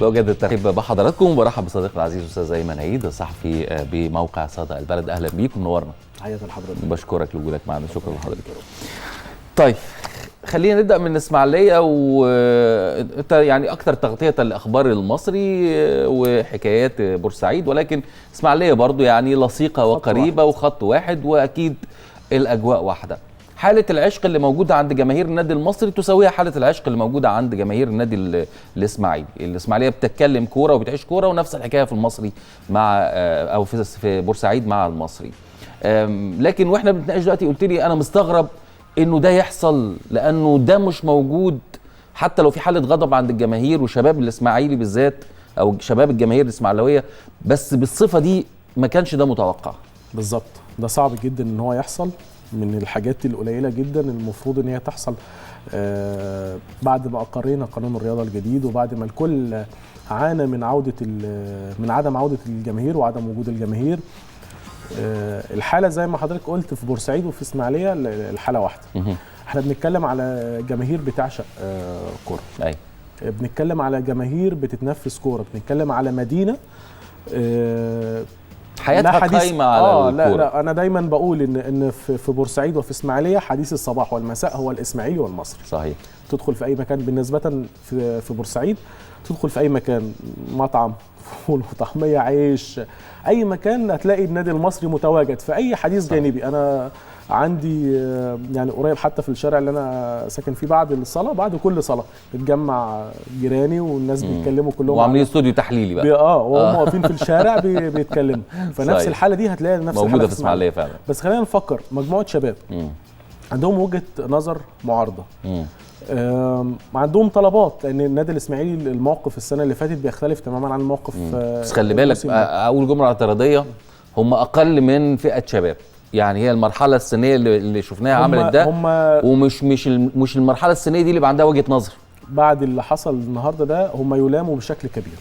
بوجد الترحيب بحضراتكم وبرحب بصديقي العزيز استاذ ايمن عيد، الصحفي بموقع صدى البلد. اهلا بيك ومنورنا. تحياتي لحضرتك. بشكرك لوجودك معنا، شكرا لحضرتك. طيب خلينا نبدا من الاسماعيلية، وانت يعني اكثر تغطيه الاخبار المصري وحكايات بورسعيد، ولكن اسماعيليه برضو يعني لصيقه وقريبه وخط واحد، واكيد الاجواء واحدة. حالة العشق اللي موجودة عند جماهير النادي المصري تساويها حالة العشق اللي موجودة عند جماهير النادي الإسماعيلي. الإسماعيلية بتتكلم كورة وبتعيش كورة، ونفس الحكاية في المصري مع أو في بورسعيد مع المصري. لكن واحنا بنتناقش دلوقتي قلت لي أنا مستغرب إنه ده يحصل، لأنه ده مش موجود حتى لو في حالة غضب عند الجماهير وشباب الإسماعيلي بالذات أو شباب الجماهير الإسماعيلوية، بس بالصفة دي ما كانش ده متوقع. بالظبط، ده صعب جدا إن هو يحصل، من الحاجات القليلة جدا المفروض ان هي تحصل بعد ما اقرينا قانون الرياضة الجديد، وبعد ما الكل عانى من عوده من عدم عوده الجماهير وعدم وجود الجماهير. الحالة زي ما حضرتك قلت في بورسعيد وفي اسماعيليه الحالة واحدة. احنا بنتكلم على جماهير بتعشق كورة، بنتكلم على جماهير بتتنفس كورة، بنتكلم على مدينة حياتها قايمة على الكورة. لا لا، انا دايما بقول ان في بورسعيد وفي اسماعيليه حديث الصباح والمساء هو الاسماعيلي والمصري. صحيح. تدخل في اي مكان، بالنسبة في بورسعيد تدخل في اي مكان، مطعم فول وطعميه، عيش، اي مكان هتلاقي النادي المصري متواجد في اي حديث جانبي. انا عندي يعني قريب حتى في الشارع اللي انا ساكن فيه، بعد الصلاة، بعد كل صلاة بتجمع جيراني والناس بيتكلموا كلهم، وعاملين استوديو تحليلي بقى وهم واقفين في الشارع بيتكلموا. فنفس الحالة دي هتلاقي نفس موجودة في اسماعيليه فعلا. بس خلينا نفكر، مجموعة شباب عندهم وجهه نظر معارضة، عندهم طلبات، لان النادي الاسماعيلي الموقف السنة اللي فاتت بيختلف تماما عن الموقف. بس خلي بالك، اول جملة اعتراضية، هم اقل من فئة شباب، يعني هي المرحلة السنية اللي شفناها عملت ده، ومش مش مش المرحلة السنية دي اللي بقى عندها وجهه نظر. بعد اللي حصل النهارده ده هم يلاموا بشكل كبير،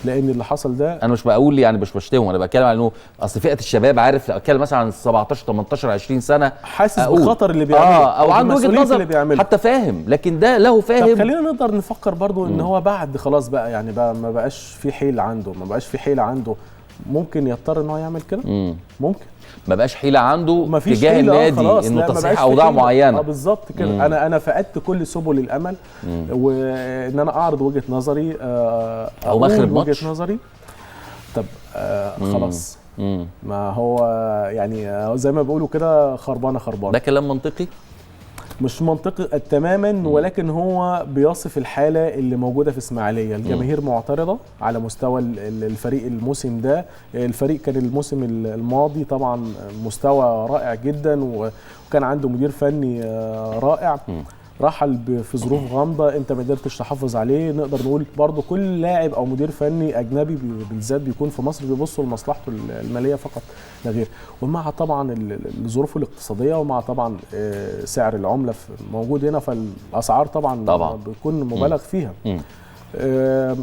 لان اللي حصل ده انا مش بقول يعني مش بشتمهم، انا بتكلم على انه اصل فئة الشباب، عارف، اتكلم مثلا عن 17 18 20 سنة حاسس بخطر اللي بيعمله او عنده وجهه نظر حتى فاهم، لكن ده له فاهم. طب خلينا نقدر نفكر برضو ان هو بعد خلاص بقى، يعني بقى ما بقاش في حيل عنده، ما بقاش في حيل عنده، ممكن يضطر ان هو يعمل كده. ممكن ما بقاش حيله عنده تجاه النادي، انه تصحيح اوضاع معينة. بالظبط كده. انا فقدت كل سبل الامل، وان انا اعرض وجهه نظري او مخرب ماتش وجهه نظري. طب خلاص. ما هو يعني زي ما بيقولوا كده، خربانة خربانة. ده كلام منطقي؟ مش منطقي تماما، ولكن هو بيصف الحالة اللي موجودة في اسماعيليه. الجماهير معترضة على مستوى الفريق الموسم ده. الفريق كان الموسم الماضي طبعا مستوى رائع جدا، وكان عنده مدير فني رائع، رحل في ظروف غامضة، انت ما قدرتش تحافظ عليه. نقدر نقول برضو كل لاعب او مدير فني اجنبي بالذات بيكون في مصر بيبصوا لمصلحته المالية فقط لا غير، ومع طبعا الظروف الاقتصادية، ومع طبعا سعر العملة موجود هنا، فالاسعار طبعا بيكون مبالغ فيها.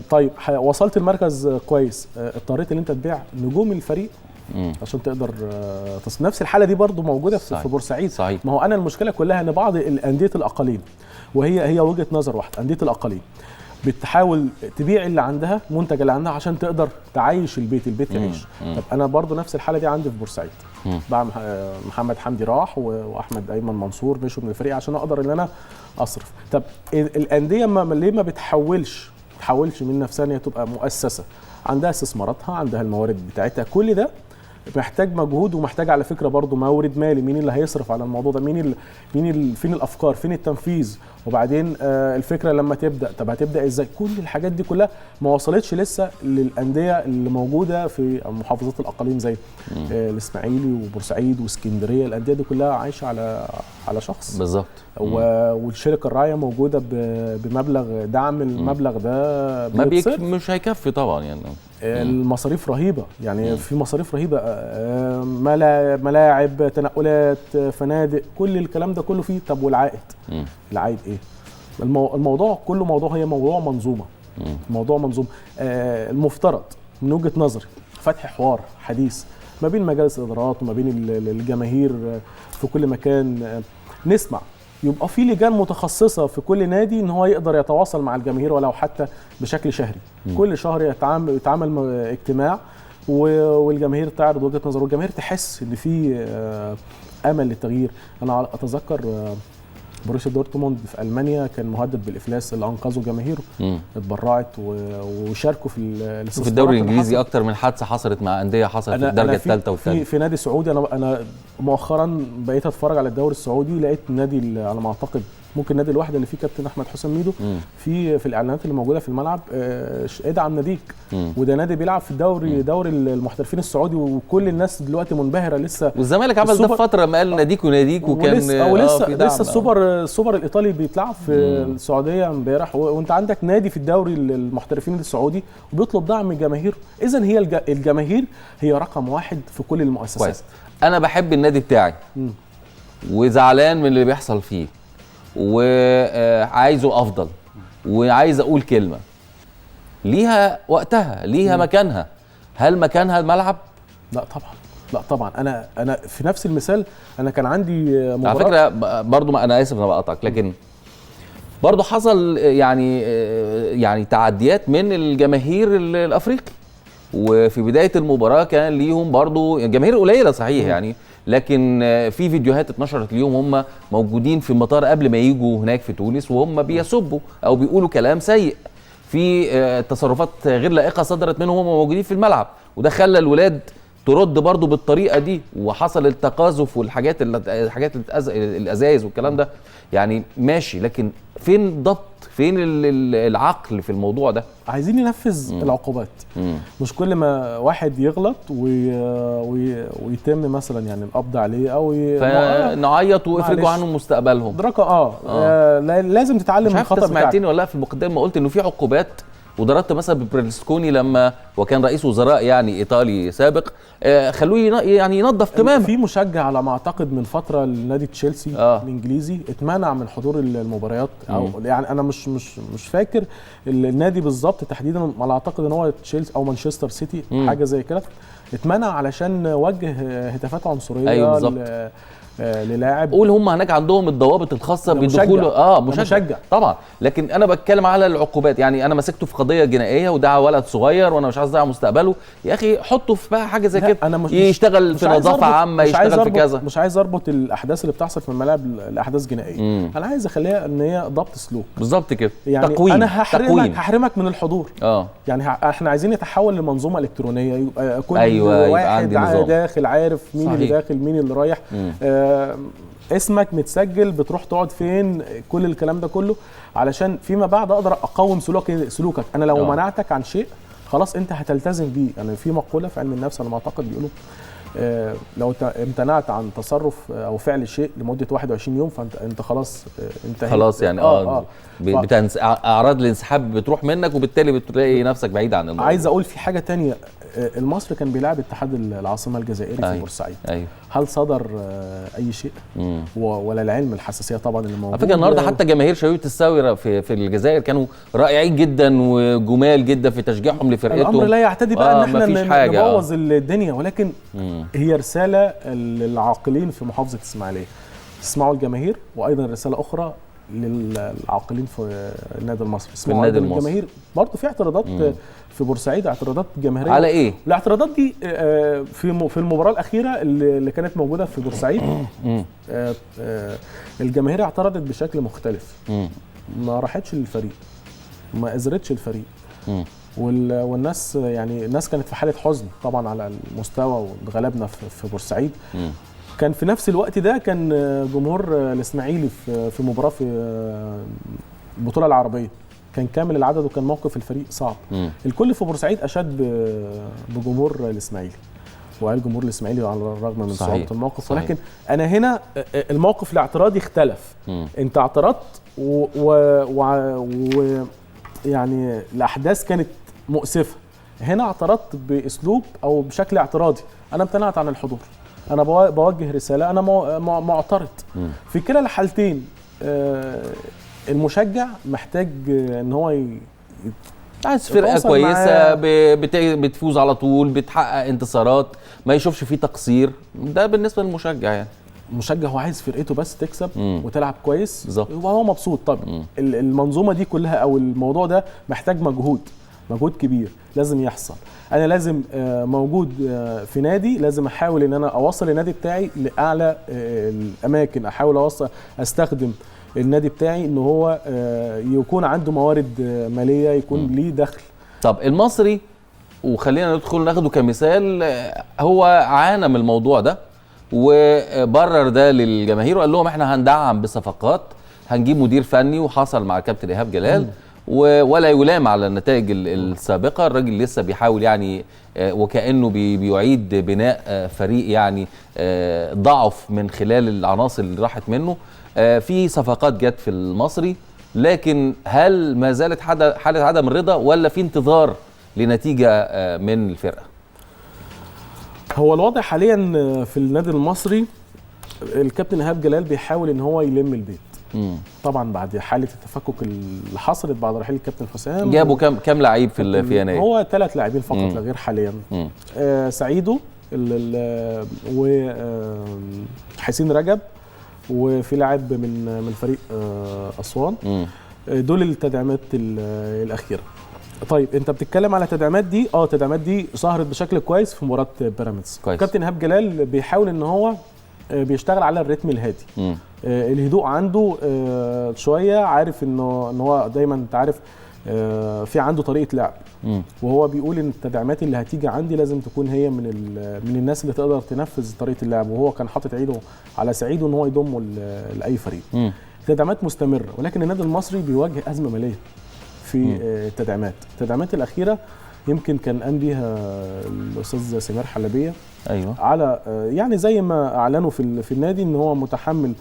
طيب وصلت المركز كويس، اضطريت ان انت تبيع نجوم الفريق عشان تقدر تصل. نفس الحالة دي برضو موجودة في بورسعيد. صحيح. ما هو انا المشكلة كلها ان بعض الاندية الاقاليم، وهي وجهه نظر واحدة، اندية الاقاليم بتحاول تبيع اللي عندها، المنتج اللي عندها، عشان تقدر تعيش البيت يعيش. طب انا برضو نفس الحالة دي عندي في بورسعيد. بقى محمد حمدي راح، واحمد ايمن منصور مشوا من الفريق عشان اقدر ان انا اصرف. طب الاندية ليه ما بتحولش من نفسها ان هي تبقى مؤسسة عندها استثماراتها، عندها الموارد بتاعتها؟ كل ده محتاج مجهود، ومحتاج على فكرة برضو مورد مالي. مين اللي هيصرف على الموضوع ده؟ مين فين الافكار، فين التنفيذ؟ وبعدين الفكرة لما تبدا، طب هتبدا ازاي؟ كل الحاجات دي كلها ما وصلتش لسه للاندية اللي موجودة في محافظات الاقاليم زي الاسماعيلي وبورسعيد واسكندريه. الاندية دي كلها عايشه على شخص. بالظبط. والشركة الراعيه موجودة بمبلغ دعم، المبلغ ده ما مش هيكفي طبعا، يعني المصاريف رهيبة، يعني في مصاريف رهيبة، ملاعب، تنقلات، فنادق، كل الكلام ده كله فيه. طب والعائد؟ العائد ايه؟ الموضوع كله موضوع، هي موضوع منظومة. موضوع منظومة. المفترض من وجهه نظري فتح حوار حديث ما بين مجالس الادارات وما بين الجماهير في كل مكان، نسمع يبقى في لجان متخصصة في كل نادي ان هو يقدر يتواصل مع الجماهير ولو حتى بشكل شهري. كل شهر يتعامل اجتماع والجماهير تعرض وجهه نظر، والجماهير تحس ان في امل للتغيير. انا اتذكر بروسيا دورتموند في المانيا كان مهدد بالافلاس، اللي انقذوا جماهيره، اتبرعت وشاركوا في في الدوري الانجليزي. اكتر من حادثه حصلت مع اندية حصلت في الدرجة الثالثة والثانية. في نادي سعودي، انا مؤخرا بقيت اتفرج على الدوري السعودي، لقيت نادي على ما اعتقد ممكن نادي الوحدة اللي فيه كابتن احمد حسام ميدو في الاعلانات اللي موجودة في الملعب، ادعم ناديك. وده نادي بيلعب في الدوري، دوري المحترفين السعودي، وكل الناس دلوقتي منبهره لسه. والزمالك عمل ده في فترة ما قال ناديك وناديك، وكان ولسه السوبر الايطالي بيتلعب في السعودية امبارح، وانت عندك نادي في الدوري المحترفين السعودي وبيطلب دعم من جماهيره. اذا هي الجماهير هي رقم واحد في كل المؤسسات. كويس. انا بحب النادي بتاعي وزعلان من اللي بيحصل فيه وعايزه افضل وعايز اقول كلمة ليها وقتها، ليها مكانها. هل مكانها الملعب؟ لا طبعا، لا طبعا. انا في نفس المثال، انا كان عندي مباراة على فكرة برضو، ما انا اسف انا بقطعك، لكن برضو حصل يعني تعديات من الجماهير الافريقي، وفي بداية المباراة كان ليهم برضو جماهير قليله صحيح يعني، لكن في فيديوهات اتنشرت ليهم هم موجودين في المطار قبل ما يجوا هناك في تونس، وهم بيسبوا او بيقولوا كلام سيء، في تصرفات غير لائقة صدرت منهم هم موجودين في الملعب، وده خلى الولاد ترد برضو بالطريقة دي، وحصل التقاذف والحاجات الحاجات الازايز والكلام ده. يعني ماشي، لكن فين الضبط؟ فين العقل في الموضوع ده؟ عايزين ننفذ العقوبات. مش كل ما واحد يغلط ويتم مثلا يعني القبض عليه او فنعيط وافرجوا عنه مستقبلهم. لازم تتعلم من الخطأ بتاعك. سمعتني ولا في المقدمة قلت انه في عقوبات، وضربت مثلا ببرلسكوني لما وكان رئيس وزراء يعني ايطالي سابق، خلوه يعني ينظف تماما. في مشجع على ما اعتقد من فترة لنادي تشيلسي الانجليزي اتمنع من حضور المباريات، او يعني انا مش فاكر النادي بالظبط تحديدا، على اعتقد ان هو تشيلسي او مانشستر سيتي، حاجة زي كده، اتمنع علشان وجه هتافات عنصرية. أيوة للاعب. قول هم هناك عندهم الضوابط الخاصة بدخول مشجع طبعا، لكن انا بتكلم على العقوبات. يعني انا مسكته في قضية جنائية وده ولد صغير وانا مش عايز اضيع مستقبله، يا اخي حطه في بقى حاجة زي كده، يشتغل في نظافة عامة، يشتغل في كذا. مش عايز اربط الاحداث اللي بتحصل في الملاعب لاحداث جنائية. انا عايز اخليها ان هي ضبط سلوك بالظبط كده، يعني تقويم. انا هحرمك من الحضور. يعني احنا عايزين نتحول لمنظومه الكترونية، يبقى كل واحد داخل عارف مين اللي داخل مين اللي رايح، اسمك متسجل، بتروح تقعد فين، كل الكلام ده كله، علشان فيما بعد اقدر اقوم سلوكك. انا لو منعتك عن شيء خلاص انت هتلتزم بيه. يعني في مقولة في علم النفس انا ما اعتقد بيقولوا لو امتنعت عن تصرف او فعل شيء لمدة 21 يوم فانت خلاص انتهيت خلاص يعني. اعراض الانسحاب بتروح منك، وبالتالي بتلاقي نفسك بعيد عن الموضوع. عايز اقول في حاجة تانية، المصري كان بيلعب اتحاد العاصمة الجزائري في بورسعيد. هل صدر اي شيء؟ ولا العلم الحساسية طبعا اللي موجودة. على فكرة النهارده حتى جماهير شبيبة الساوره في الجزائر كانوا رائعين جدا وجمال جدا في تشجيعهم لفرقتهم. الامر لا يعتدي بقى ان احنا نبوظ الدنيا، ولكن هي رسالة للعاقلين في محافظة الاسماعيلية، اسمعوا الجماهير، وايضا رسالة اخرى للعاقلين في النادي المصري، اسمعوا الجماهير. برضه في اعتراضات في بورسعيد، اعتراضات جماهيرية على ايه؟ الاعتراضات دي في المباراة الاخيرة اللي كانت موجودة في بورسعيد، الجماهير اعترضت بشكل مختلف، ما راحتش للفريق، ما ازرتش الفريق، والناس يعني الناس كانت في حاله حزن طبعا على المستوى وغلبنا في بورسعيد. كان في نفس الوقت ده كان جمهور الاسماعيلي في مباراة في البطولة العربية، كان كامل العدد وكان موقف الفريق صعب. الكل في بورسعيد اشاد بجمهور الاسماعيلي، وقال جمهور الاسماعيلي على الرغم من صعوبة الموقف. ولكن انا هنا الموقف الاعتراضي اختلف. انت اعترضت و يعني الاحداث كانت مؤسفة، هنا اعترضت باسلوب او بشكل اعتراضي، انا امتنعت عن الحضور، انا بوجه رسالة، انا معترض. في كلا الحالتين المشجع محتاج ان هو عايز فرقه كويسة بتفوز على طول، بتحقق انتصارات، ما يشوفش فيه تقصير. ده بالنسبة للمشجع يعني. مشجع هو عايز فرقته بس تكسب وتلعب كويس بالظبط، وهو مبسوط. طب المنظومة دي كلها او الموضوع ده محتاج مجهود كبير لازم يحصل. انا لازم موجود في نادي، لازم احاول ان انا اوصل النادي بتاعي لاعلى الاماكن، احاول اوصل استخدم النادي بتاعي ان هو يكون عنده موارد ماليه، يكون ليه دخل. طب المصري، وخلينا ندخل ناخده كمثال، هو عانى من الموضوع ده وبرر ده للجماهير وقال لهم احنا هندعم بصفقات، هنجيب مدير فني، وحصل مع كابتن ايهاب جلال، ولا يلام على النتائج السابقة. الراجل لسه بيحاول يعني وكانه بيعيد بناء فريق يعني ضعف من خلال العناصر اللي راحت منه. في صفقات جت في المصري، لكن هل ما زالت حاله عدم الرضا ولا في انتظار لنتيجة من الفرقة؟ هو الوضع حاليا في النادي المصري الكابتن ايهاب جلال بيحاول ان هو يلم البيت. طبعا بعد حاله التفكك اللي حصلت بعد رحيل الكابتن حسام، جابوا كام لعيب في يناير؟ هو 3 لاعبين فقط لا غير حاليا. سعيدو وحسين رجب، وفي لاعب من فريق اسوان. دول التدعيمات الاخيرة. طيب انت بتتكلم على التدعيمات دي، التدعيمات دي ظهرت بشكل كويس في مباراة بيراميدز. كابتن ايهاب جلال بيحاول ان هو بيشتغل على الريتم الهادي. الهدوء عنده شوية، عارف ان هو دايما انت عارف في عنده طريقه لعب، وهو بيقول ان التدعيمات اللي هتيجي عندي لازم تكون هي من الناس اللي تقدر تنفذ طريقه اللعب، وهو كان حاطط عينه على سعيد ان هو يضمه لاي فريق. التدعيمات مستمرة، ولكن النادي المصري بيواجه ازمة ماليه في التدعيمات. التدعيمات الاخيرة يمكن كان قام بيها الاستاذ سمير حلبيه، ايوه، على يعني زي ما اعلنوا في النادي ان هو متحمل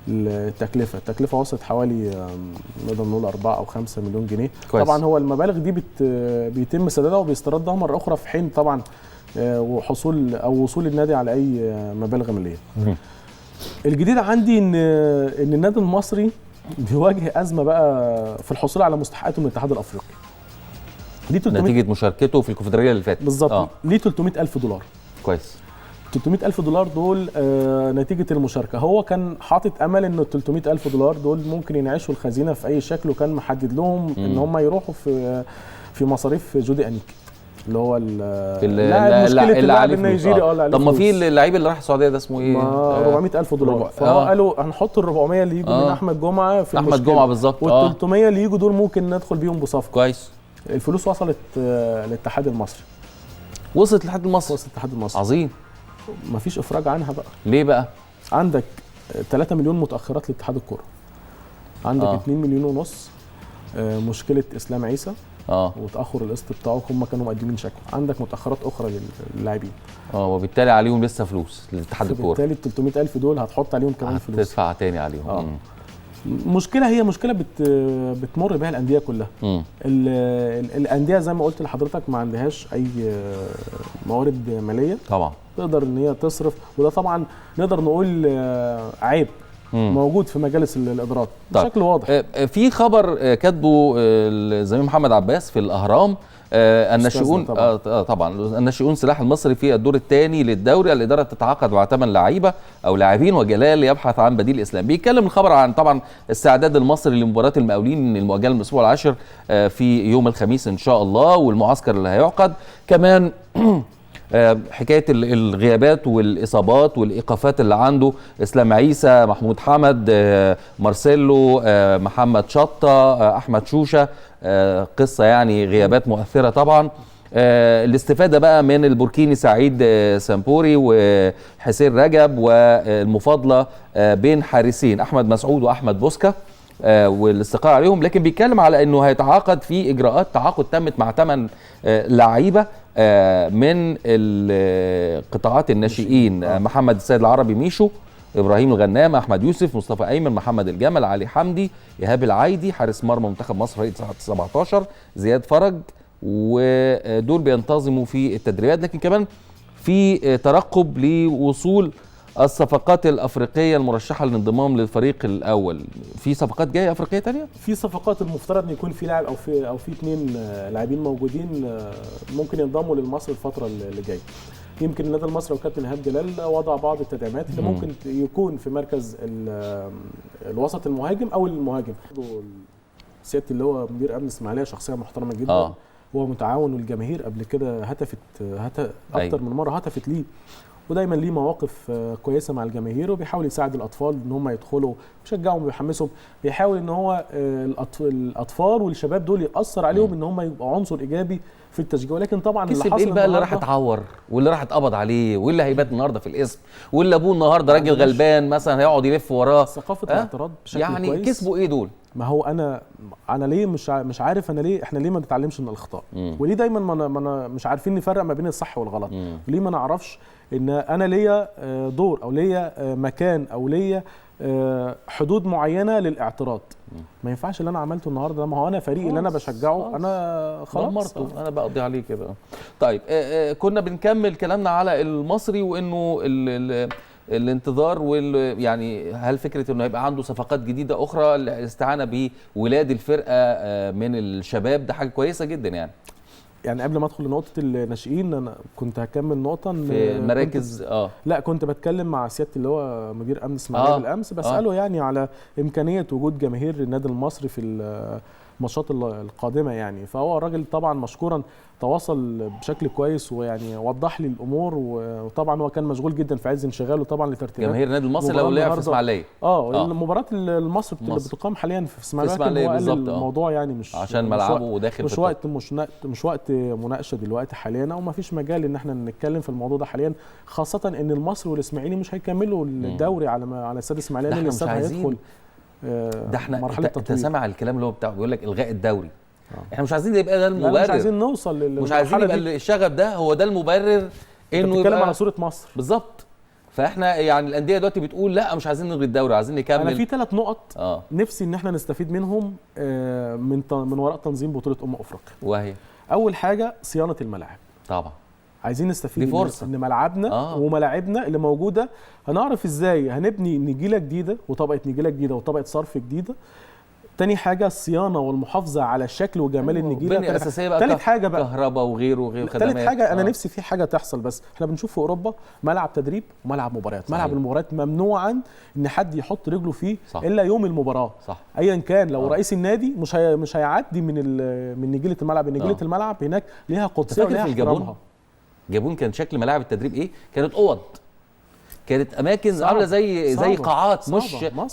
التكلفة. التكلفة وصلت حوالي نقدر نقول 4 أو 5 مليون جنيه. كويس. طبعا هو المبالغ دي بيتم سدادها وبيستردها مرة اخرى في حين طبعا وحصول او وصول النادي على اي مبالغ ماليه. الجديد عندي ان النادي المصري بيواجه ازمة بقى في الحصول على مستحقاته من الاتحاد الافريقي. دي نتيجة مشاركته في الكونفدراليه اللي فاتت بالظبط. ليه 300,000 دولار. كويس. 300,000 دولار دول نتيجة المشاركة. هو كان حاطط امل ان ال 300,000 دولار دول ممكن ينعشوا الخزينة في اي شكل، وكان محدد لهم ان هم يروحوا في مصاريف جودي انيك اللي هو اللاعب النيجيري. طب ما في اللعيب اللي راح السعودية ده اسمه ايه؟ 400,000 دولار. فهو قالوا هنحط ال 400 اللي يجوا من احمد جمعه في احمد جمعه بالظبط، وال 300 اللي يجوا دول ممكن ندخل بيهم بصفقة. كويس. الفلوس وصلت للاتحاد المصري. وصلت للاتحاد المصري. وصلت للاتحاد المصري. عظيم. مفيش افراج عنها بقى. ليه بقى؟ عندك 3 مليون متاخرات لاتحاد الكورة. عندك 2.5 مليون مشكلة اسلام عيسى وتاخر القسط بتاعه، هم كانوا مقدمين شكوى. عندك متاخرات اخرى للاعبين، وبالتالي عليهم لسه فلوس لاتحاد الكورة. بالتالي ال 300,000 دول هتحط عليهم كمان فلوس، هتدفع تاني عليهم. مشكلة، هي مشكلة بتمر بها الاندية كلها. الاندية زي ما قلت لحضرتك ما عندهاش اي موارد ماليه طبعا تقدر ان هي تصرف، وده طبعا نقدر نقول عيب موجود في مجالس الادارات بشكل واضح. في خبر كاتبه الزميل محمد عباس في الاهرام، الناشئون طبعا الناشئون سلاح المصري في الدور الثاني للدوري، الادارة تتعاقد مع 8 لعيبة او لاعبين، وجلال يبحث عن بديل اسلام. بيتكلم الخبر عن طبعا استعداد المصري لمباراة المقاولين المؤجلة من الاسبوع العاشر في يوم الخميس ان شاء الله، والمعسكر اللي هيعقد. كمان حكاية الغيابات والاصابات والايقافات اللي عنده اسلام عيسى، محمود حمد، مارسيلو، محمد شطه، احمد شوشه، قصة يعني غيابات مؤثرة طبعا. الاستفادة بقى من البوركيني سعيد سامبوري وحسين رجب، والمفاضله بين حارسين احمد مسعود واحمد بوسكا والاستقرار عليهم. لكن بيتكلم على انه هيتعاقد في اجراءات تعاقد تمت مع 8 لعيبة من قطاعات الناشئين، محمد السيد العربي ميشو، ابراهيم الغنام، احمد يوسف، مصطفى ايمن، محمد الجمل، علي حمدي، ايهاب العايدي حارس مرمى منتخب مصر فريق 17، زياد فرج، ودول بينتظموا في التدريبات. لكن كمان في ترقب لوصول الصفقات الافريقية المرشحه للانضمام للفريق الاول. في صفقات جاية افريقية ثانية؟ في صفقات المفترض ان يكون في لاعب او في 2 لاعبين موجودين ممكن ينضموا للمصري الفترة اللي جاية. يمكن النادي المصري وكابتن ايهاب جلال وضع بعض التدعيمات اللي ممكن يكون في مركز الوسط المهاجم او المهاجم. سيادة اللي هو مدير امن اسماعيليه شخصية محترمه جدا، هو متعاون، والجماهير قبل كده هتفت اكتر من مرة هتفت ليه، ودايما ليه مواقف كويسة مع الجماهير، وبيحاول يساعد الاطفال ان هم يدخلوا، بيشجعهم وبيحمسهم، بيحاول ان هو الاطفال والشباب دول ياثر عليهم ان هم يبقوا عنصر ايجابي في التشجيع. ولكن طبعا اللي حصل ايه بقى، اللي راح اتعور واللي راح اتقبض عليه واللي هيبات النهارده في القسم واللي ابوه النهارده راجل غلبان مثلا هيقعد يلف وراه، ثقافة الاعتراض بشكل يعني كويس. كسبوا ايه دول؟ ما هو انا ليه مش عارف انا ليه احنا ليه ما نتعلمش من الاخطاء، وليه دايما ما مش عارفين نفرق ما بين الصح والغلط، وليه ما نعرفش ان انا ليا دور او ليا مكان او ليا حدود معينة للاعتراض. ما ينفعش اللي انا عملته النهارده، ما هو انا فريقي اللي انا بشجعه انا خلاص دمرته، انا بقضي عليه كده. طيب كنا بنكمل كلامنا على المصري، وانه الانتظار يعني هل فكرة انه هيبقى عنده صفقات جديدة اخرى الاستعانة بولاد الفرقة من الشباب، ده حاجة كويسة جدا. يعني قبل ما ادخل لنقطة الناشئين انا كنت هكمل نقطة في المراكز. لا كنت بتكلم مع سيادة اللي هو مدير امن اسماعيليه بالامس، بساله يعني على امكانية وجود جماهير النادي المصري في الماتشات القادمة يعني. فهو الراجل طبعا مشكورا تواصل بشكل كويس، ويعني وضح لي الامور، وطبعا هو كان مشغول جدا في عز انشغاله طبعا لترتيبات جماهير النادي المصري لو لعب في اسماعيليه. مباراة المصري بتقام حاليا في اسماعيليه بالظبط. الموضوع يعني مش عشان ملعبه وداخل مش وقت مش وقت مناقشة دلوقتي حاليا، او ما فيش مجال ان احنا نتكلم في الموضوع ده حاليا، خاصة ان المصري والاسماعيلي مش هيكملوا الدوري على استاد اسماعيليه، لان الاستاد هيدخل ده احنا مرحلة تطوير. انت سامع الكلام اللي هو بتاع بيقول لك الغاء الدوري. احنا مش عايزين يبقى ده المبرر، مش عايزين نوصل للمرحلة، مش عايزين يبقى الشغب ده هو ده المبرر انه يبقى على صوره مصر بالظبط. فاحنا يعني الاندية دلوقتي بتقول لا مش عايزين نلغي الدوري، عايزين نكمل. انا في 3 نقط نفسي ان احنا نستفيد منهم من وراء تنظيم بطوله افريقيا، وهي اول حاجة صيانة الملاعب. طبعا عايزين نستفيد ان ملعبنا وملاعبنا اللي موجودة هنعرف ازاي هنبني نجيله جديدة وطبقه نجيله جديدة وطبقه صرف جديدة. تاني حاجة الصيانة والمحافظة على الشكل وجمال النجيله. بنيه اساسية بقى. تالت حاجة بقى كهرباء وغيره وغيره خدمات. تالت حاجة انا نفسي في حاجة تحصل، بس احنا بنشوف في اوروبا ملعب تدريب وملعب مباريات. ملعب المباريات ممنوعا ان حد يحط رجله فيه الا يوم المباراة. صح. ايا كان لو رئيس النادي مش هيعدي من نجيله الملعب. نجيله الملعب هناك ليها قدسية وليها احترامها. الجابون كان شكل ملاعب التدريب ايه؟ كانت اوض، كانت اماكن عامله زي قاعات،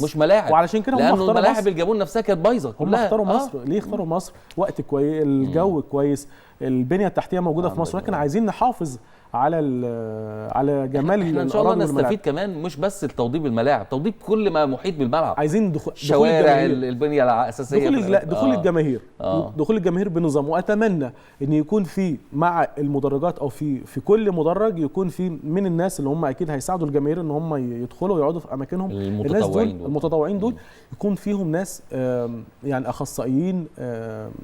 مش ملاعب. وعلشان كده هم اختاروا ملاعب الجابون نفسها كانت بايظة كلها. هم اختاروا مصر. ليه اختاروا مصر؟ وقت كويس، الجو كويس، البنية التحتية موجودة في مصر، ولكن عايزين نحافظ على على جمال احنا ان شاء الله نستفيد كمان، مش بس التوضيب الملاعب، توضيب كل ما محيط بالملعب. عايزين دخول الشوارع، البنية الاساسية، دخول الجماهير، دخول الجماهير بنظام. واتمنى ان يكون في مع المدرجات او في كل مدرج يكون في من الناس اللي هم اكيد هيساعدوا الجماهير ان هم يدخلوا ويقعدوا في اماكنهم. المتطوعين دول، المتطوعين دول يكون فيهم ناس يعني اخصائيين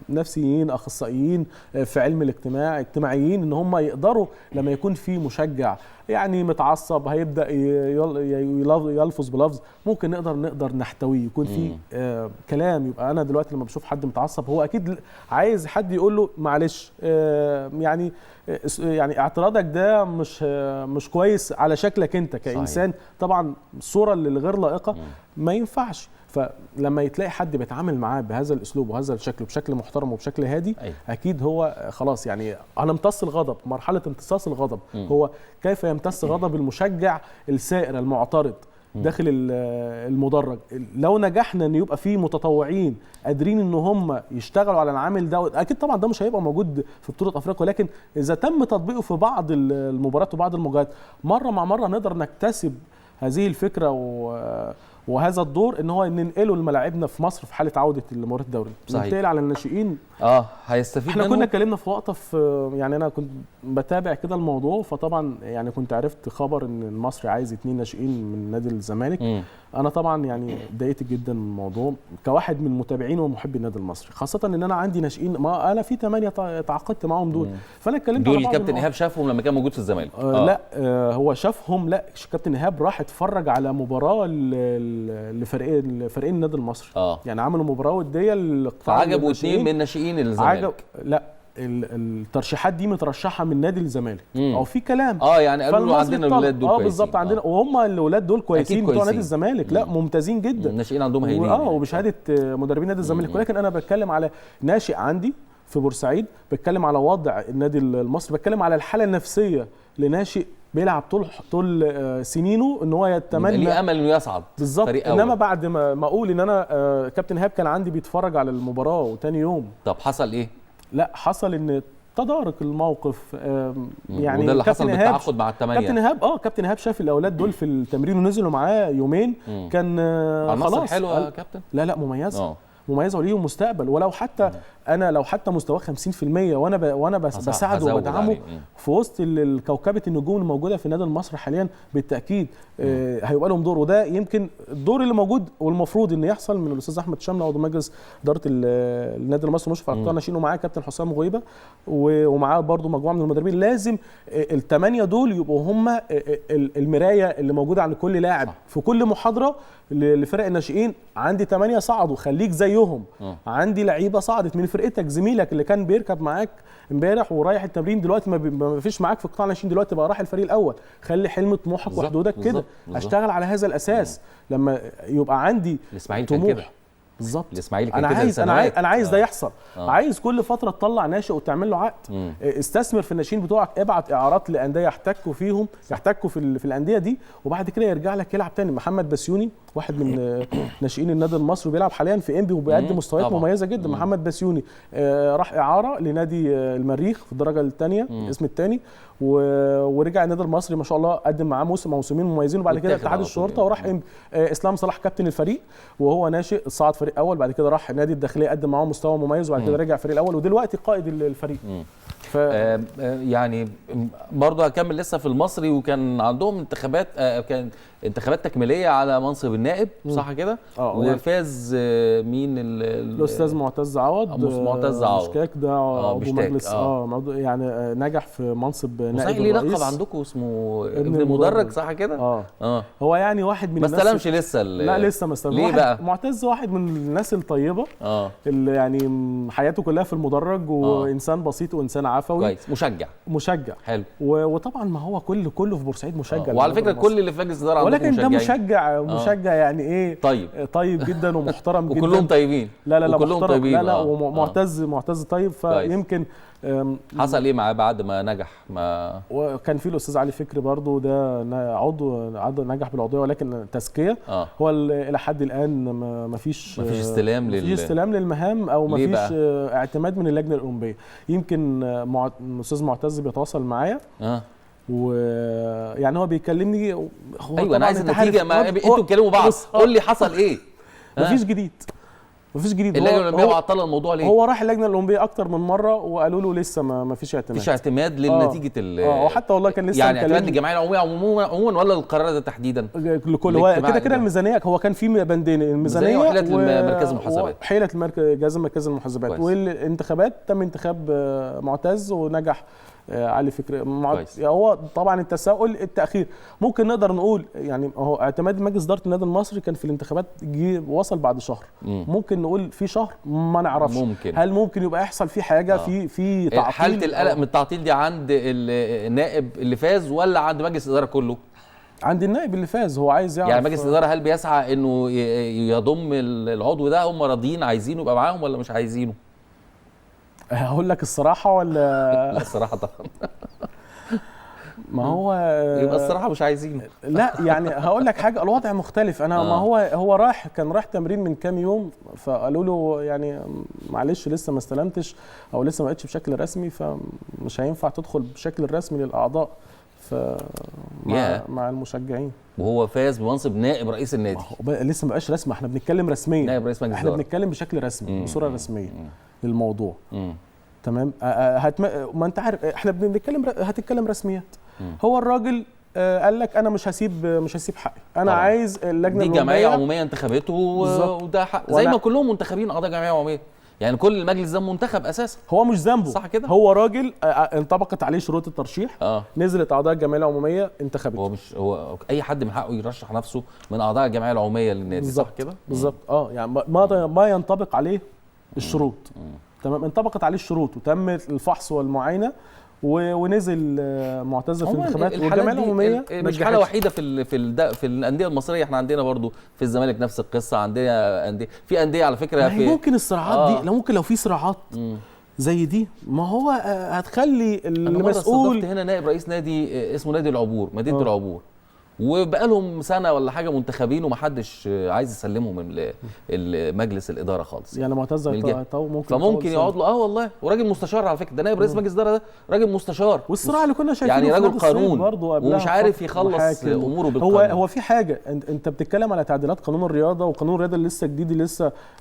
نفسيين، اخصائيين في علم الاجتماع، اجتماعيين، ان هم يقدروا لما يكون في مشجع يعني متعصب هيبدا يلفظ بلفظ ممكن نقدر نحتويه، يكون في كلام. يبقى انا دلوقتي لما بشوف حد متعصب هو اكيد عايز حد يقول له معلش، يعني اعتراضك ده مش كويس على شكلك انت كانسان. صحيح. طبعا الصورة اللي غير لائقة ما ينفعش. فلما يتلاقي حد بيتعامل معاه بهذا الاسلوب وهذا الشكل بشكل محترم وبشكل هادي، اكيد هو خلاص يعني هنمتص الغضب. مرحلة امتصاص الغضب هو كيف يمتص غضب المشجع السائر المعترض داخل المدرج. لو نجحنا ان يبقى في متطوعين قادرين ان هم يشتغلوا على العامل ده، اكيد طبعا ده مش هيبقى موجود في بطوله افريقيا، ولكن اذا تم تطبيقه في بعض المباريات وبعض المواجهات مرة مع مرة نقدر نكتسب هذه الفكرة وهذا الدور ان هو ننقله لملاعبنا في مصر في حاله عوده لمباراة الدوري. ننتقل على الناشئين. هيستفيد احنا كنا اتكلمنا في وقته في يعني انا كنت بتابع كده الموضوع، فطبعا يعني كنت عرفت خبر ان المصري عايز 2 ناشئين من نادي الزمالك. انا طبعا يعني اتضايقت جدا من الموضوع كواحد من متابعين ومحبي النادي المصري، خاصة ان انا عندي ناشئين، ما انا في 8 تعاقدت معاهم دول. فانا اتكلمت دول الكابتن ايهاب شافهم لما كان موجود في الزمالك. لا هو شافهم، لا الكابتن ايهاب راح اتفرج على مباراة لفريقين النادي المصري. يعني عملوا مباراة وديه للقطاع، عجبوا 2 من ناشئين الزمالك. لا الترشيحات دي مترشحه من نادي الزمالك او في كلام يعني قالوا له عندنا الاولاد دول كويسين. بالظبط عندنا، وهم الاولاد دول كويسين بتوع نادي الزمالك، لا ممتازين جدا، الناشئين عندهم هايلين وبشهاده مدربين نادي الزمالك. ولكن انا بتكلم على ناشئ عندي في بورسعيد، بتكلم على وضع النادي المصري، بتكلم على الحالة النفسية لناشئ بيلعب طول سنينه ان هو يتمنى ليه امل انه يصعد بالظبط. انما بعد ما اقول ان انا كابتن ايهاب كان عندي بيتفرج على المباراة وتاني يوم، طب حصل ايه؟ لا حصل ان تدارك الموقف، يعني وده اللي حصل بالتعاقد مع الثمانية. كابتن ايهاب شاف الاولاد دول في التمرين ونزلوا معاه يومين، كان خلاص حلوة يا كابتن. لا مميزة، مميزة وليهم مستقبل. ولو حتى انا لو حتى مستواه 50% وانا بساعده وبدعمه في وسط الكوكبه النجوم الموجودة في النادي المصري حاليا، بالتاكيد هيبقى لهم دور. وده يمكن الدور اللي موجود والمفروض ان يحصل من الاستاذ احمد شمله عضو مجلس ادارة النادي المصري مشرف على قطاع الناشئين، ومعاه كابتن حسام غويبه ومعاه برده مجموعة من المدربين. لازم الثمانية دول يبقوا هم المراية اللي موجودة عند كل لاعب في كل محاضرة لفرق الناشئين. عندي 8 صعدوا، خليك زيهم. عندي لعيبة صعدت من فرقتك، زميلك اللي كان بيركب معاك امبارح ورايح التمرين دلوقتي ما فيش معاك في قطاع الناشئين، دلوقتي بقى راح الفريق الاول. خلي حلم طموحك وحدودك كده، اشتغل على هذا الاساس. لما يبقى عندي طموح بالظبط. الاسماعيلي كان كده، انا عايز ده يحصل. عايز كل فترة تطلع ناشئ وتعمل له عقد. استثمر في الناشئين بتوعك، ابعت اعارات لانديه يحتكوا فيهم، يحتكوا في الاندية دي، وبعد كده يرجع لك يلعب تاني. محمد بسيوني واحد من ناشئين النادي المصري بيلعب حاليا في انبي وبيقدم مستويات مميزة جدا. محمد بسيوني راح اعاره لنادي المريخ في الدرجة الثانية، الاسم الثاني، ورجع النادي المصري ما شاء الله، قدم معاه موسم موسمين مميزين، وبعد كده اتحاد الشرطة وراح انبي. اسلام صلاح كابتن الفريق وهو ناشئ، صعد فريق اول، بعد كده راح نادي الداخلية قدم معاهم مستوى مميز، وبعد كده رجع فريق الاول، ودلوقتي قائد الفريق. يعني برضه هكمل لسه في المصري، وكان عندهم انتخابات، كان انتخابات تكميليه على منصب النائب، صح كده؟ وفاز مين؟ الاستاذ معتز عوض. معتز عوض مشكاك ده عضو مجلس، يعني نجح في منصب نائب الرئيس. ليه لقب عندكم اسمه ابن المدرج، صح كده؟ هو يعني واحد من ما استلمش لسه. لا لسه ما استلمش. ليه بقى؟ معتز واحد من الناس الطيبة، اللي يعني حياته كلها في المدرج، وانسان بسيط وانسان عفوي. كويس، مشجع حلو. وطبعا ما هو كله في بورسعيد مشجع. وعلى فكرة كل اللي في مجلس الادارة عندكم مشجعين، ولكن ده مشجع يعني ايه، طيب جدا ومحترم جدا، وكلهم طيبين. لا لا لا، وكلهم طيبين. لا لا، ومعتز معتز طيب. فيمكن حصل ايه معاه بعد ما نجح؟ ما وكان في الاستاذ علي فكري برضو، ده عضو نجح بالعضويه ولكن تزكيه. هو الى حد الان ما فيش استلام استلام للمهام، او ما فيش اعتماد من اللجنة الاولمبية. يمكن الاستاذ معتز بيتواصل معايا، ويعني هو بيكلمني. هو ايوه انا عايز النتيجة، ما انتوا بتكلموا بعض، قول لي حصل ايه. مفيش جديد، مفيش جديد. اللجنة الاولمبية معطلة الموضوع ليه؟ هو راح اللجنة الاولمبية اكتر من مرة وقالوا له لسه ما فيش اعتماد. مفيش اعتماد لنتيجة وحتى والله كان لسه يعني اعتماد للجمعية العمومية عموما ولا القرار ده تحديدا؟ لكل هو كده كده الميزانية، هو كان في بندين، الميزانية وحيله مركز المحاسبات، حيله جهاز مركز المحاسبات. والانتخابات تم انتخاب معتز ونجح علي فكري. هو طبعا التساؤل التاخير ممكن نقدر نقول يعني هو اعتماد مجلس ادارة النادي المصري كان في الانتخابات جه وصل بعد شهر. ممكن نقول في شهر، ما نعرفش ممكن. هل ممكن يبقى يحصل في حاجة في تعطيل؟ حاله القلق من التعطيل دي عند النائب اللي فاز ولا عند مجلس الادارة كله؟ عند النائب اللي فاز، هو عايز يعرف يعني مجلس الادارة هل بيسعى انه يضم العضو ده؟ هم راضيين عايزينه يبقى معاهم ولا مش عايزينه؟ هقول لك الصراحة ولا لا الصراحة طبعا. ما هو يبقى الصراحة مش عايزينه. لا يعني هقول لك حاجة، الوضع مختلف. انا ما هو راح، كان راح تمرين من كام يوم، فقالوا له يعني معلش لسه ما استلمتش او لسه ما بقتش بشكل رسمي، فمش هينفع تدخل بشكل رسمي للاعضاء مع المشجعين. وهو فاز بمنصب نائب رئيس النادي، لسه ما بقاش رسمي، احنا بنتكلم رسميا، نائب رئيس مجلس احنا بنتكلم بشكل رسمي، بصورة رسمية للموضوع. تمام. ما انت عارف احنا بنتكلم، هتتكلم رسميات. هو الراجل قال لك انا مش هسيب حقي، انا طبعا. عايز اللجنة دي جمعية عموميه انتخبته، وده حق زي ما كلهم منتخبين اعضاء جمعية عموميه، يعني كل المجلس ده منتخب اساسا، هو مش ذنبه، صح كده؟ هو راجل انطبقت عليه شروط الترشيح، نزلت اعضاء الجمعية العمومية انتخبته. هو مش هو اي حد من حقه يرشح نفسه من اعضاء الجمعية العمومية للنادي، صح كده؟ بالظبط. يعني ما ينطبق عليه الشروط. تمام، انطبقت عليه الشروط وتم الفحص والمعاينه ونزل معتز في الانتخابات، والجمعية العمومية مش حاله وحيده في في في الاندية المصرية. احنا عندنا برضو في الزمالك نفس القصة، عندنا اندية، في اندية على فكرة في ممكن الصراعات دي، لو ممكن لو في صراعات زي دي، ما هو هتخلي المسؤول. انا هنا نائب رئيس نادي اسمه نادي العبور، مدينة العبور، وبقالهم سنة ولا حاجة منتخبين ومحدش عايز يسلمهم من مجلس الادارة خالص. يعني معتز ممكن، فممكن يقعد له والله، وراجل مستشار على فكرة، ده نائب رئيس مجلس الادارة ده راجل مستشار، والصراع اللي كنا شايفينه يعني راجل قانون ومش عارف يخلص اموره بالقانون. هو في حاجة، انت بتتكلم على تعديلات قانون الرياضة، وقانون الرياضة اللي لسه جديد،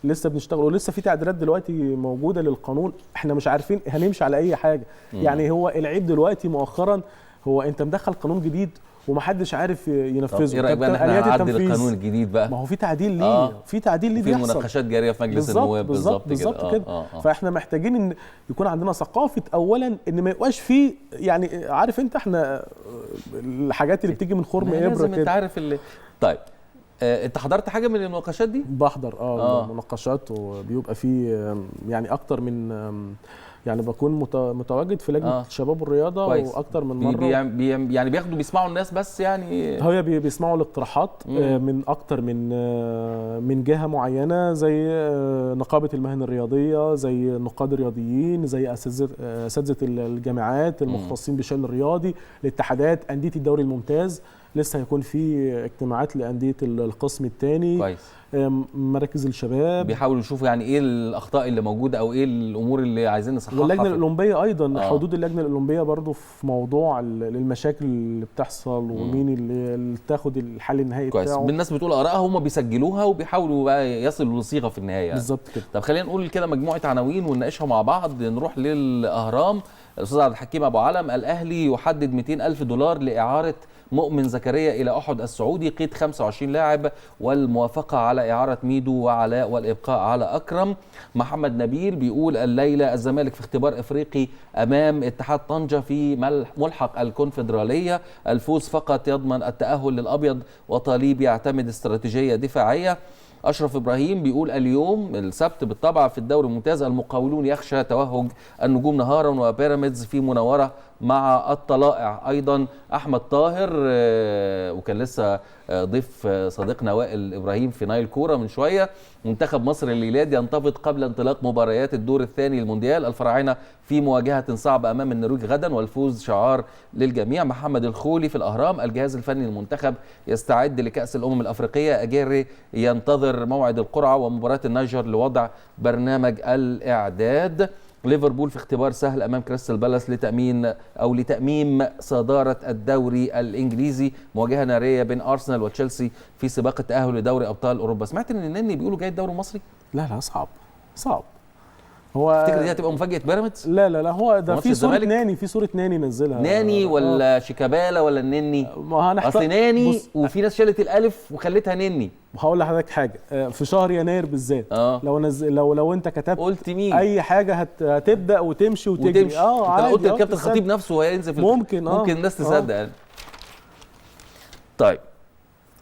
لسه بنشتغل، ولسه في تعديلات دلوقتي موجودة للقانون، احنا مش عارفين هنمشي على اي حاجة. يعني هو العيب دلوقتي مؤخرا هو انت مدخل قانون جديد ومحدش عارف ينفذه. ايه رايك بقى ان احنا نعدل القانون الجديد بقى؟ ما هو في تعديل ليه، في تعديل ليه بيحصل، في مناقشات جارية في مجلس النواب. بالظبط كده. فاحنا محتاجين ان يكون عندنا ثقافة اولا، ان ما يبقاش في، يعني عارف انت احنا الحاجات اللي بتيجي من خرم ابره كده، انت عارف اللي. طيب انت حضرت حاجة من المناقشات دي؟ بحضر مناقشات، وبيبقى في يعني اكتر من، يعني بكون متواجد في لجنة الشباب والرياضة واكتر من مرة. يعني بياخدوا بيسمعوا الناس بس، يعني هي بيسمعوا الاقتراحات من اكتر من جهة معينة، زي نقابة المهن الرياضية، زي النقاد الرياضيين، زي اساتذة الجامعات المختصين بالشان الرياضي، الاتحادات، اندية الدوري الممتاز. لسه هيكون في اجتماعات لانديه القسم الثاني. كويس. مراكز الشباب بيحاولوا يشوفوا يعني ايه الاخطاء اللي موجودة او ايه الامور اللي عايزين نصححها. واللجنة الاولمبية ايضا، حدود اللجنة الاولمبية برضو في موضوع المشاكل اللي بتحصل، ومين اللي تاخد الحل النهائي بتاعه. كويس. الناس بتقول ارائها، هم بيسجلوها وبيحاولوا بقى يصلوا لصيغه في النهاية. بالظبط كده. طب خلينا نقول كده مجموعة عناوين ونناقشها مع بعض. نروح للاهرام. الاستاذ عبد الحكيم ابو علم: الاهلي يحدد 200,000 دولار لاعاره مؤمن زكريا الى احد السعودي، قيد 25 لاعب، والموافقة على اعاره ميدو وعلاء والابقاء على اكرم. محمد نبيل بيقول: الليلة الزمالك في اختبار افريقي امام اتحاد طنجه في ملحق الكونفدراليه، الفوز فقط يضمن التاهل للابيض، وطالب يعتمد استراتيجية دفاعية. أشرف إبراهيم بيقول: اليوم السبت بالطبع في الدوري الممتاز، المقاولون يخشى توهج النجوم نهارا، وبيراميدز في مناورة مع الطلائع. أيضا أحمد طاهر، وكان لسه ضيف صديقنا وائل إبراهيم في نايل كورة من شوية: منتخب مصر الليلاد ينتفض قبل انطلاق مباريات الدور الثاني للمونديال، الفراعنة في مواجهة صعبة أمام النرويج غدا، والفوز شعار للجميع. محمد الخولي في الأهرام: الجهاز الفني للمنتخب يستعد لكأس الأمم الأفريقية، أجيري ينتظر موعد القرعة ومباراة النيجر لوضع برنامج الإعداد. ليفربول في اختبار سهل أمام كريستال بالاس لتأمين أو لتأميم صدارة الدوري الإنجليزي، مواجهة نارية بين أرسنال وتشيلسي في سباق التأهل لدوري أبطال أوروبا. سمعت إن النني بيقولوا جاي الدوري المصري؟ لا لا، صعب صعب. هو تفتكر دي هتبقى مفاجأة بيراميدز؟ لا لا لا، هو ده في صورة ناني، في صورة ناني نزلها، ناني ولا شيكابالا ولا النني؟ اصل ناني، وفي ناس شالت الالف وخلتها نني. هقول لحضرتك حاجة، في شهر يناير بالذات لو نزل، لو انت كتبت قلت مين اي حاجة هتبدا وتمشي وتجري. انت لو قلت الكابتن الخطيب نفسه هينزل في ممكن ممكن الناس تصدق. طيب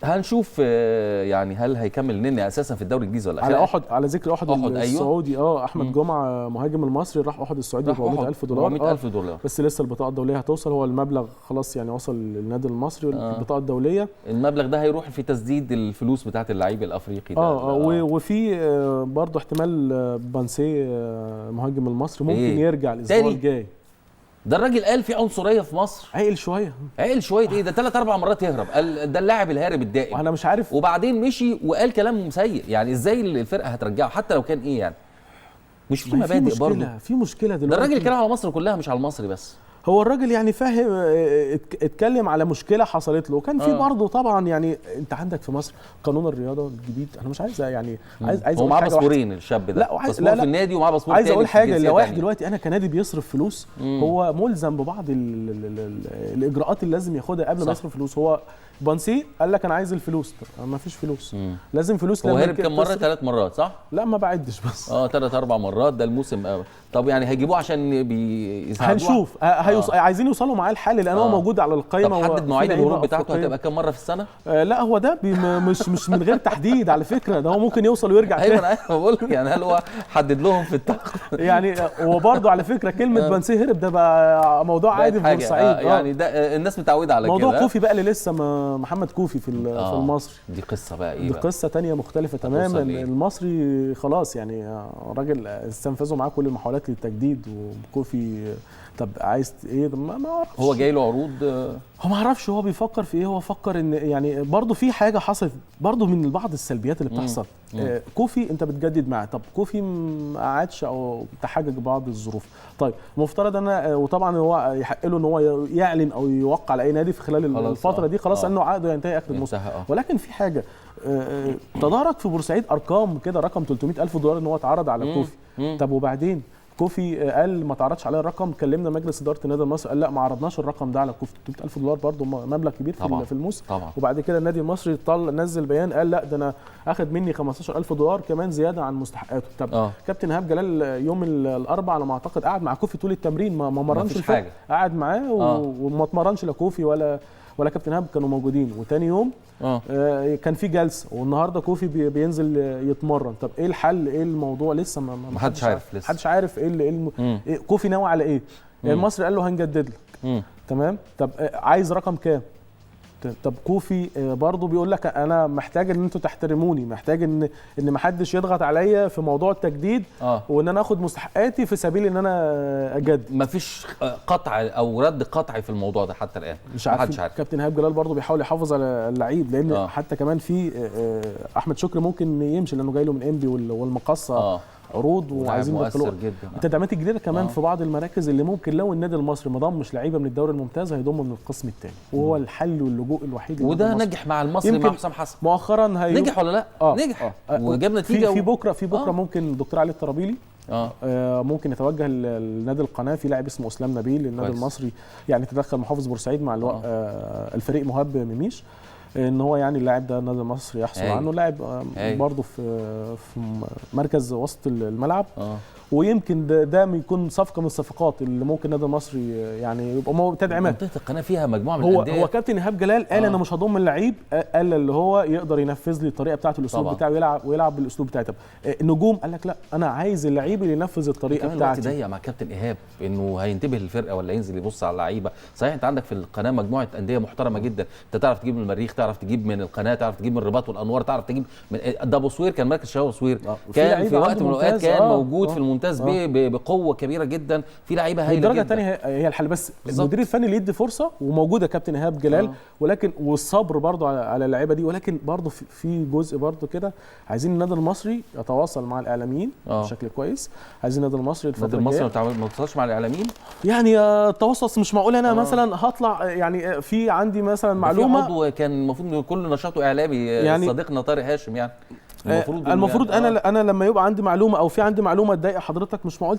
هنشوف يعني هل هيكمل نني اساسا في الدوري الانجليزي ولا على احد. على ذكر احد السعودي، احمد جمعه مهاجم المصري راح احد السعودي ب 400,000 دولار. 400,000 دولار، بس لسه البطاقة الدولية هتوصل. هو المبلغ خلاص يعني وصل للنادي المصري، البطاقة الدولية. المبلغ ده هيروح في تسديد الفلوس بتاعه اللعيب الافريقي ده. وفي برضه احتمال بانسي مهاجم المصري ممكن يرجع الاسبوع الجاي. ده الراجل قال في عنصرية في مصر. عقل شوية، عقل شوية ايه ده؟ 3-4 مرات يهرب. قال ده اللاعب الهارب الدائم. انا مش عارف. وبعدين مشي وقال كلام سيء، يعني ازاي الفرقة هترجعه حتى لو كان ايه يعني؟ مش في مبادئ برضه؟ في مشكلة دلوقتي. ده الراجل اتكلم على مصر كلها مش على المصري بس. هو الراجل يعني فاهم، اتكلم على مشكلة حصلت له، وكان في برضه طبعا يعني انت عندك في مصر قانون الرياضة الجديد. انا مش عايز يعني عايز هو معاه باسبورين الشاب ده. لا، باسبور في النادي ومعاه باسبور تاني. عايز اقول حاجة، لو واحد دلوقتي انا كنادي بيصرف فلوس، هو ملزم ببعض الاجراءات اللي لازم ياخدها قبل ما يصرف فلوس. هو بانسي قال لك انا عايز الفلوس، ما فيش فلوس. لازم فلوس. هو هرب كم مرة؟ 3 مرات صح؟ لا ما بعدش بس 3-4 مرات ده الموسم. طب يعني هيجيبوه عشان بيساعدوه؟ هنشوف. عايزين يوصلوا معاه الحل لان هو موجود على القايمة. طب حدد مواعيد الهروب بتاعته هتبقى كام مرة في السنة؟ لا هو ده مش من غير تحديد على فكرة، ده هو ممكن يوصل ويرجع تاني. ايوه انا بقول لك يعني هل هو حدد لهم في التعاقد؟ يعني وبرده على فكرة كلمة بنسيه هرب ده بقى موضوع عادي في بورسعيد. يعني ده الناس متعوده على كده. موضوع كوفي بقى اللي لسه محمد كوفي في المصري، دي قصة بقى ايه؟ دي قصة ثانية مختلفة تماما. المصري خلاص يعني راجل استنفذوا معاه كل المحاولات للتجديد، وكوفي طب عايز ايه؟ ما اعرفش. هو جاي له عروض، هو ما اعرفش هو بيفكر في ايه. هو فكر ان يعني برضه في حاجة حصلت برضه من بعض السلبيات اللي بتحصل. كوفي انت بتجدد معاه، طب كوفي ما قعدش او تحجج بعض الظروف. طيب المفترض انا، وطبعا هو يحق له ان هو يعلن او يوقع على اي نادي في خلال الفترة دي، خلاص انه عقده ينتهي اخر الموسم. ولكن في حاجة تدارك في بورسعيد ارقام كده، رقم 300,000 دولار ان هو اتعرض على كوفي. طب وبعدين كوفي قال ما تعرضش عليه الرقم. كلمنا مجلس ادارة النادي المصري قال لا ما عرضناش الرقم ده على كوفي. 300,000 دولار برضه مبلغ كبير في الموسم. وبعد كده النادي المصري نزل بيان قال لا ده انا اخد مني 15,000 دولار كمان زيادة عن مستحقاته. طب كابتن ايهاب جلال يوم الاربعاء على ما اعتقد قعد مع كوفي طول التمرين، ما مرنش الفرق، قعد معاه وما اتمرنش لا كوفي ولا كابتن ايهاب كانوا موجودين. وتاني يوم كان في جلسه، والنهارده كوفي بينزل يتمرن. طب ايه الحل؟ ايه الموضوع؟ لسه ما حدش عارف، لسه محدش عارف ايه اللي إيه كوفي ناوي على ايه. المصري قال له هنجدد لك، تمام. طب عايز رقم كام؟ طب كوفي برضه بيقول لك انا محتاج ان انتوا تحترموني، محتاج ان ما حدش يضغط عليا في موضوع التجديد، وان انا اخد مستحقاتي في سبيل ان انا اجدد. مفيش قطع او رد قطعي في الموضوع ده حتى الان، مش عارف. كابتن ايهاب جلال برضه بيحاول يحافظ على اللعيب، لان حتى كمان في احمد شكري ممكن يمشي لانه جاي له من انبي والمقصه عروض وعايزين يدخلوه. التدعيمات الجديدة كمان في بعض المراكز اللي ممكن لو النادي المصري ما ضمش لعيبة من الدوري الممتاز هيضم من القسم الثاني، وهو الحل واللجوء الوحيد. وده نجح مع المصري مع حسام حسن مؤخرا. نجح ولا لا؟ نجح وجاب نتيجة. في بكره ممكن الدكتور علي الطرابيلي ممكن يتوجه لنادي القناة في لاعب اسمه اسلام نبيل للنادي المصري، يعني تدخل محافظ بورسعيد مع الفريق مهاب مميش ان هو يعني اللاعب ده النادي المصري يحصل عنه. لاعب برضه في مركز وسط الملعب، ويمكن ده يكون صفقة من الصفقات اللي ممكن النادي المصري يعني يبقى تدعيمات. منطقة القناة فيها مجموعة من الاندية. هو كابتن ايهاب جلال قال انا مش هضم اللعيب الا اللي هو يقدر ينفذ لي الطريقة بتاعته، الاسلوب بتاعه، ويلعب بالاسلوب بتاعي. طب النجوم قال لك لا انا عايز اللعيب اللي ينفذ الطريقة بتاعتي. الوقت ضيق مع كابتن ايهاب انه هينتبه للفرقة ولا ينزل يبص على اللعيبة. صحيح انت عندك في القناة مجموعة اندية محترمه جدا، انت تعرف تجيب من المريخ، تعرف تجيب من القناة، تعرف تجيب من الرباط والانوار، تعرف تجيب من ده ابو صوير كان مركز شباب صوير، كان في وقت من الاوقات كان موجود في الممتاز بقوة كبيرة جدا، في لعيبة هايلة جدا. الدرجة الثانية هي الحل، بس المدير الفني اللي يدي فرصة، وموجودة كابتن ايهاب جلال، ولكن والصبر برضو على اللعيبة دي. ولكن برضو في جزء برضو كده عايزين النادي المصري يتواصل مع الاعلاميين بشكل كويس. عايزين النادي المصري الفترة الجاية. النادي المصري ما تواصلش مع الاعلاميين يعني التواصل مش معقول. انا مثلا هطلع يعني في عندي مثلا معلومة، عضو كان المفروض انه كل نشاطه اعلامي يعني صديقنا طارق هاشم، يعني المفروض انا لما يبقى عندي معلومة او في عندي معلومة تضايق حضرتك، مش معقول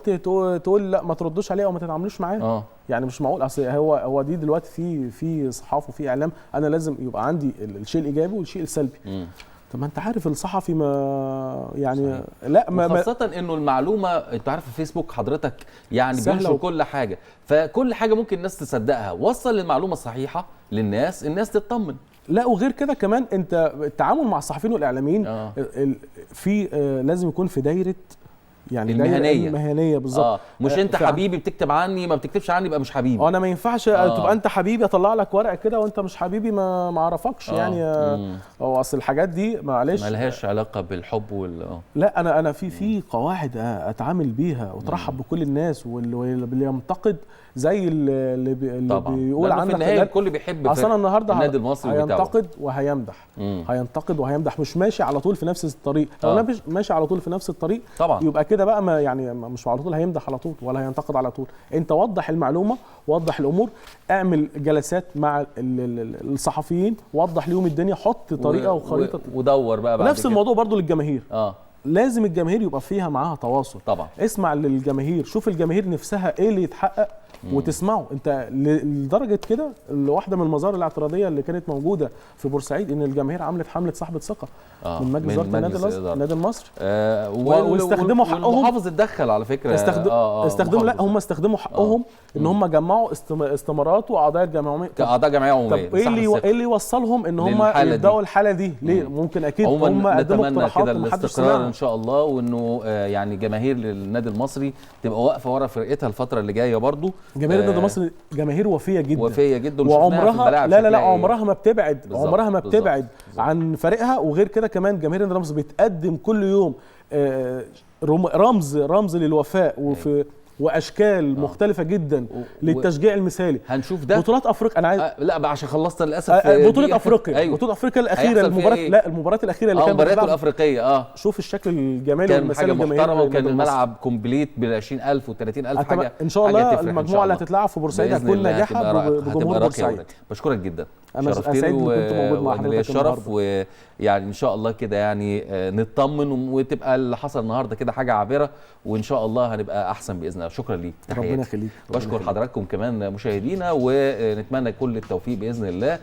تقول لا ما تردوش عليها او ما تتعاملوش معاها. يعني مش معقول. اصل هو دي دلوقتي في صحافة وفي اعلام، انا لازم يبقى عندي الشيء الايجابي والشيء السلبي. طب ما انت عارف الصحفي ما يعني صحيح. لا ما خاصة انه المعلومة انت عارف الفيسبوك حضرتك يعني بينشر كل حاجة، فكل حاجة ممكن الناس تصدقها. وصل المعلومة الصحيحة للناس، الناس تطمن. لا وغير كده كمان انت التعامل مع الصحفيين والاعلاميين في لازم يكون في دايرة يعني المهنية. المهنية بالظبط. مش انت حبيبي بتكتب عني، ما بتكتبش عني يبقى مش حبيبي. انا ما ينفعش تبقى انت حبيبي اطلع لك ورقة كده وانت مش حبيبي ما اعرفكش يعني. هو اصل الحاجات دي معلش مالهاش علاقة بالحب وال لا انا في قواعد اتعامل بيها وترحب بكل الناس، واللي ينتقد زي اللي بيقول عنك في النهاية الكل بيحب. اصل انا النهارده النادي المصري هينتقد وهيمدح، هينتقد وهيمدح، مش ماشي على طول في نفس الطريق. لو انا ماشي على طول في نفس الطريق طبعا يبقى كده بقى ما يعني مش على طول هيمدح على طول ولا هينتقد على طول. انت وضح المعلومة، وضح الامور، اعمل جلسات مع الصحفيين، وضح ليهم الدنيا، حط طريقه وخريطه ودور بقى بعد نفس كده. الموضوع برضو للجماهير. لازم الجماهير يبقى فيها معاها تواصل طبعا. اسمع للجماهير، شوف الجماهير نفسها ايه اللي يتحقق وتسمعه. انت لدرجة كده واحدة من المظاهر الاعتراضيه اللي كانت موجودة في بورسعيد ان الجماهير عملت حمله سحب ثقة من مجلس ادارة النادي النادي المصري، واستخدموا حقهم. والمحافظ اتدخل على فكرة، استخدموا لا هم استخدموا حقهم ان هم جمعوا استمارات واعضاء الجمعية كاعضاء جمعية عموميه. طب ايه اللي وصلهم ان هم يبداوا الحالة دي ليه؟ ممكن اكيد هم قدموا اقتراحات ومحدش الاستقرار ان شاء الله، وانه يعني جماهير النادي المصري تبقى واقفة ورا فرقتها الفترة اللي جاية. برضو جماهير النادي المصري جماهير وفيه جدا، وفيه جدا، وعمرها لا لا لا عمرها ما بتبعد، عمرها ما بتبعد عن فريقها. وغير كده كمان جماهير النادي المصري بتقدم كل يوم رمز للوفاء، وفي واشكال مختلفة جدا للتشجيع المثالي. هنشوف ده بطولات افريقيا. انا عايز لا عشان خلصت للاسف بطوله افريقيا. أيوه. بطوله افريقيا الاخيرة، المباراة لا المباراة الاخيرة اللي كانت المباريات الافريقية شوف الشكل الجمالي والمثالي، كان حاجة محترمه، وكان الملعب complete بال 20000 و 30000 حاجة. ان شاء الله المجموعة اللي هتتلعب في بورسعيد هتكون ناجحة بجمهور بورسعيد. بشكرك جدا، انا سعيد ان كنت موجود مع حضرتك الشرف، ويعني ان شاء الله كده يعني نطمن وتبقى اللي حصل النهارده كده حاجة عابرة، وان شاء الله هنبقى احسن باذن الله. شكرا ليك، ربنا يخليك. بشكر حضراتكم كمان مشاهدينا، ونتمنى كل التوفيق باذن الله.